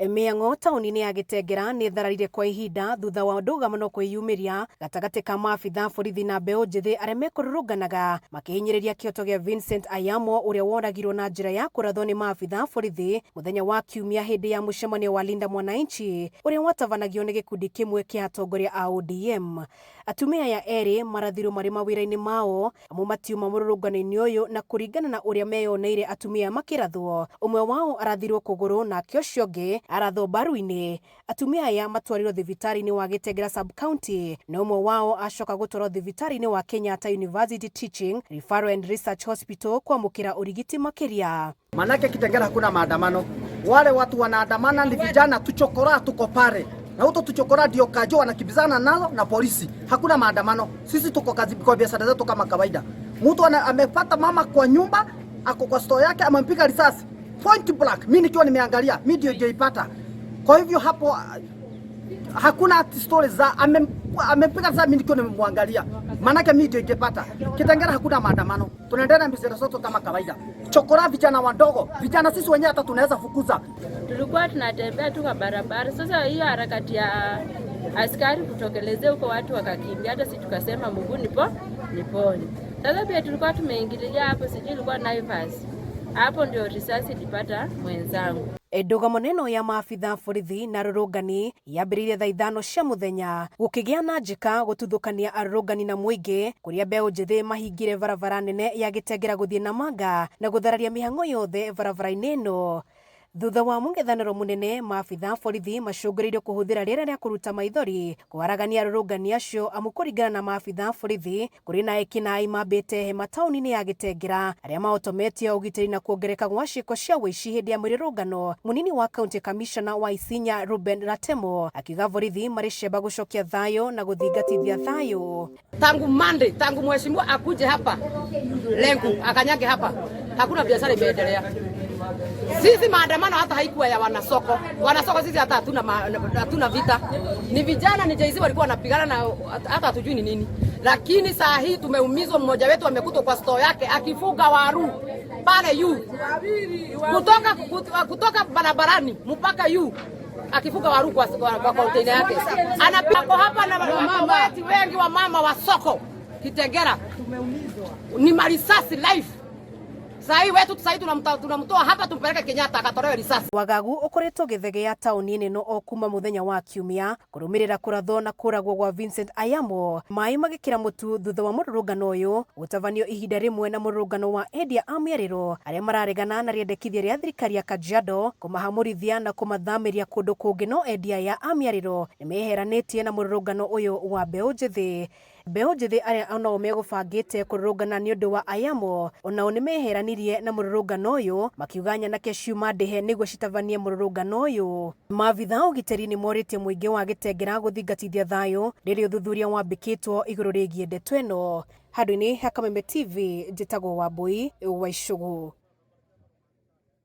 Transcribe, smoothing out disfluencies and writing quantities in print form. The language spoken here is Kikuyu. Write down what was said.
Mĩang'o taũni-inĩ ya Gĩtengera nĩ ĩthararire kwa ihinda thutha wa ndũgamano kwĩyumĩria gatagatĩ ka maabitha borithi na mbeũ njĩthĩ arĩa mekũrũrũnganaga makĩhinyĩrĩria kĩhoto gĩa Vincent Ayamo ũrĩa woragirwo na njĩra ya kũrathwo nĩ maabitha borithi mũthenya wa Kiumia hĩndĩ ya mũcemanio wa Linda Mwananchi ũrĩa watabanagio nĩ gĩkundi kĩmwe kĩa atongoria a ODM. Atumia aya erĩ marathirwo marĩ mawĩra-inĩ mao amu matiuma mũrũrũngano-inĩ ũyũ na kũringana na ũrĩa meyoneire atumia makĩrathwo, ũmwe wao arathirwo kũgũrũ nake ũcio ũngĩ arathwo mbaru-inĩ. Atumia aya matwarirwo thibitarĩ-inĩ wa Gĩtengera Sub-County na ũmwe wao acoka gũtwarwo thibitarĩ-inĩ wa Kenyatta University Teaching, Referral and Research Hospital kwamũkĩra ũrigiti makĩria. Manake Kitengela hakuna maandamano. Wale watu wanaandamana ni vijana tuchokora, tuko pale na huto tuchokora ndio kajo wanakimbizana nalo na polisi. Hakuna maandamano, sisi tuko kazi kwa biashara zetu kama kawaida. Mtu amepata mama kwa nyumba, ako kwa store yake, amempiga risasi point blank. Mimi nikiwa nimeangalia, mimi ndio nilipata. Kwa hivyo hapo hakuna story za amempiga risasi, mimi nikiwa nimemwangalia, manake mimi ndio ningepata. Kitengela hakuna maandamano, tunaendelea na biashara zetu kama kawaida. Chokora vijana wadogo, vijana sisi wenyewe hata tunaweza fukuza. Tulikuwa tunatembea tu kwa barabara. Sasa hiyo harakati ya askari kutokelezea huko, watu wakakimbia, hata si tukasema mguu nipo nipone. Sasa pia tulikuwa tumeingililia hapo, sijui ilikuwa Naivas, hapo ndio risasi ilipata mwenzangu. Ndũgamo ĩno ya maabitha borithi na arũrũngani yambĩrĩirie thaa 5 cia mũthenya gũkĩgĩa na njĩka gũtuthũkania arũrũngani na mũingĩ kũrĩa mbeũ njĩthĩ mahingire barabara nene ya Gĩtengera gũthiĩ Namanga na gũthararia mĩhang'o yothe barabara-inĩ ĩno. Thutha wa mũng'ethanĩro mũnene, maabitha borithi macũngĩrĩirio kũhũthĩra rĩera rĩa kũruta maithori kũharagania arũrũngani acio amu kũringana na maabitha borithi kũrĩ na ekinaĩ mambĩte hema taũni-inĩ ya Gĩtengera arĩa mahotometie ũgitĩri na kuongereka gwa ciĩko cia ũici hĩndĩ ya mĩrũrũngano. Mũnini wa county commissioner wa Isinya Ruben Ratemo akiuga borithi marĩ cemba gũcokia thayũ na gũthingatithia thayũ. Tangu Monday, tangu mheshimiwa akuje hapa Lenku akanyage hapa, hakuna biashara imeendelea. Sisi maandamano hata haikuwa ya wanasoko. Wanasoko sisi hata hatuna vita. Ni vijana ni Jay-Z walikuwa wanapigana na hata hatujui ni nini. Lakini saa hii tumeumizwa, mmoja wetu amekutwa kwa store yake akifuga waru pale yu. Kutoka barabarani mpaka yu akifuga waru kwa container yake. Anapako hapa na wamama wengi wa mama wa soko Kitengela. Ni marisasi life. Sahi wetu sahi tunamtoa hapa tumpeleke Kenyatta akatolewe risasi. Wagagu ukoretwo gĩthegea taũni-inĩ ĩno o kuma mũthenya wa Kiumia kũrũmĩrĩra kũrathwo na kũragwo gwa Vincent Ayamo maĩ magĩkĩra mũtu thutha wa mũrũrũngano ũyũ gũtabanio ihinda rĩmwe na mũrũrũngano wa endia a mĩarĩro arĩa mararegana na rĩendekithia rĩa thirikari ya Kajiado kũmahamũrithia na kũmathamĩria kũndũ kũngĩ no endia aya a mĩarĩro nĩmeheranĩtie na mũrũrũngano ũyũ wa mbeũ njĩthĩ. Mbeũ njĩthĩ arĩa onao megũbangĩte kũrũrũngana nĩ ũndũ wa Ayamo onao nĩmeheranirie na mũrũrũngano ũyũ makiuga nyanake ciuma ndĩhe nĩguo citabanie mũrũrũngano ũyũ. Maabitha a ũgitĩri nĩmorĩtie mũingĩ wa Gĩtengera gũthingatithia thayũ rĩrĩa ũthuthuria wambĩkĩtwo igũrũ rĩgiĩ ndeto ĩno. Handũ-inĩ ha Kameme TV njĩtagwo Wambui wa Icũgũ.